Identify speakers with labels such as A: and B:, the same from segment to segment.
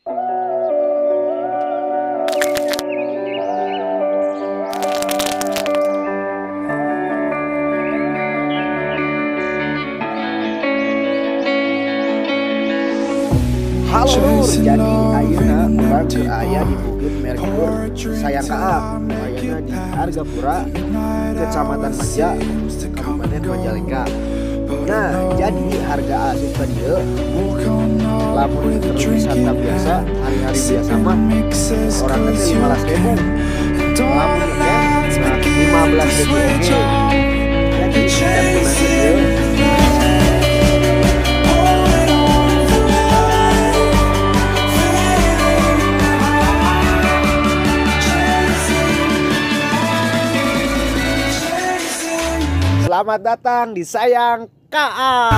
A: Halo Lur, jadi ayeuna urang keur aya di Bukit Merkur Sayang Kaak, ayana di Argapura, Kecamatan Maja, Kabupaten Majalengka. Nah, jadi harga asup ka dieu lamun keur wisata biasa, hari-hari biasa mah orangna teh 15.000. Lamun teh 15.000 oge. Jadi kan ieu. Selamat datang di Sayang Kaak.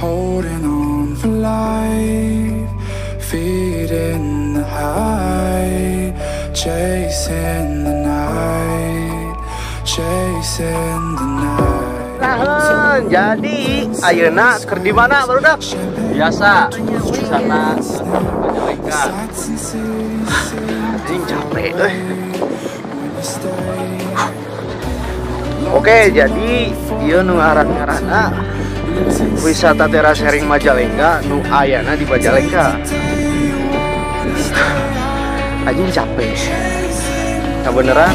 B: Holding on for life, feeding the high, chasing the night, chasing the night.
A: Nah, jadi ayeuna keur di mana barudak?
C: Biasa wisata Majalengka.
A: Anjing capek euy. Oke, jadi ieu nu ngaran-ngaranna wisata terasering Majalengka nu ayana di Majalengka. Anjing capek. Nah beneran